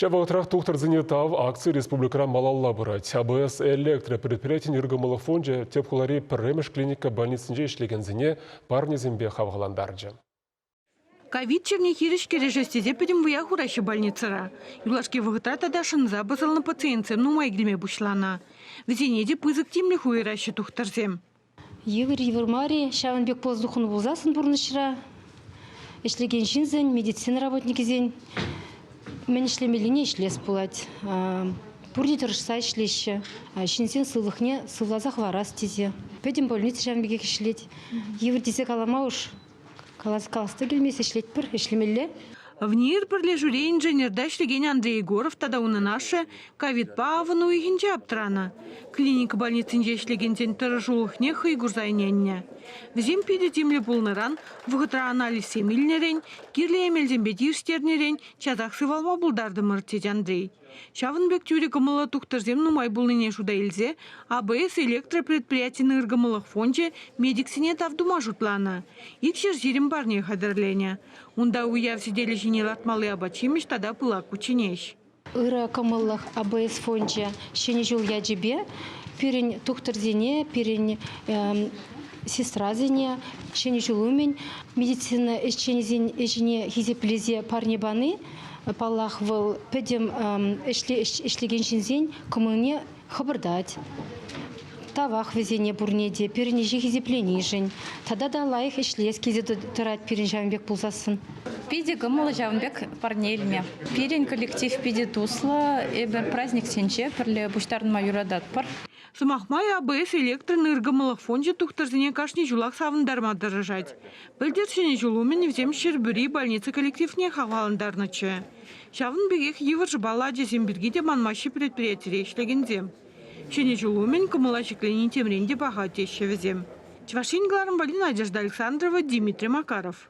Ҫав вӑхӑтрах тухтӑрсене тав акци республикӑра малалла пырать. АБС Электро предприятин ыркӑмӑллӑх фончӗ тӗп хулари пӗрремӗш клиника больницинче ӗҫлекенсене парнесемпе хавхалантарчӗ. Ковид чирне хирӗҫ кӗрешес тесе пӗтӗм вӑя хураҫҫӗ больницӑра. Юлашки вӑхӑтра тата шӑнса пӑсӑлнӑ пациентсем нумай килме пуҫланӑ. Вӗсене те пысӑк тимлӗх уйӑраҫҫӗ тухтӑрсем. Йывӑр йывӑр мар-и, ҫавӑн пек пулса тухнӑ пулсассӑн пурнӑҫра ӗҫлекен ҫынсен, медицина работникӗсен мӗн ӗҫлемеллине ӗҫлес пулать. Пурте тӑрӑшса ӗҫлеҫҫӗ. Ҫынсен сывлӑхне сывласа хӑварас тесе. Пӗтӗм больница ҫавӑн пекех ӗҫлет. Йывӑр тесе калама уж Калас калас та килмест, ӗҫлетпӗр, ӗҫлемелле. ВНИИР пӗрлешӳре инженерта ӗҫлекен Андрей Егоров тата унӑн ашшӗ ковидпа авӑн уйӑхӗнче аптӑранӑ. Клиника больницинче ӗҫлекенсен тӑрӑшулӑхне хӑй курса ӗненнӗ. Вӗсем питӗ тимлӗ пулнӑран, вӑхӑтра анализсем илнӗрен, кирлӗ эмелсемпе тивӗҫтернӗрен часах сывалма пултартӑмӑр, тет Андрей. Ҫавӑн пек тӳрӗ кӑмӑллӑ тухтӑрсем нумай пулнине шута илсе АБС электропредприятин ыркӑмӑллӑх фончӗ медиксене тав тума шутланӑ. 220 парне хатӗрленӗ. Унта уяв сӗтелӗ ҫине лартмалли апат-ҫимӗҫ тата пылак кучченеҫ. Ырӑ кӑмӑллӑх АБС фончӗ Ҫӗнӗ ҫул ячӗпе пирӗн тухтӑрсене, пирӗн сестрасене Ҫӗнӗ ҫул умӗн медицина ӗҫченӗсен ӗҫне хисеплесе парне пани Паллах, вӑл пӗтӗм ӗҫлекен ҫынсен кӑмӑлне хӑпӑртать. Тавах вӗсене пурне те пирӗн ӗҫе хисепленишӗн. Тата та лайӑх ӗҫлес килсе тӑрать пирӗн ҫавӑн пек пулсассӑн. Питӗ кӑмӑллӑ ҫавӑн пек парне илме. Пирӗн коллектив питӗ туслӑ. Эпир праздниксенче пӗрле пуҫтарӑнма юрататпӑр. Сӑмах май, АБС электрон ыркӑмӑллӑх фончӗ тухтӑрсене кашни ҫулах савӑнтарма тӑрӑшать. Пӗлтӗр Ҫӗнӗ ҫул умӗн вӗсем Ҫӗрпӳри больница коллективне хавхалантарнӑччӗ. Ҫавӑн пекех йывӑр шӑпаллӑ ачасем пирки те манмаҫҫӗ предприятире ӗҫлекенсем. Ҫӗнӗ ҫул умӗн кӑмӑла ҫӗклени темрен те паха теҫҫӗ вӗсем. Чӑваш Ен кӑларӑм валли Надежда Александрова, Дмитрий Макаров.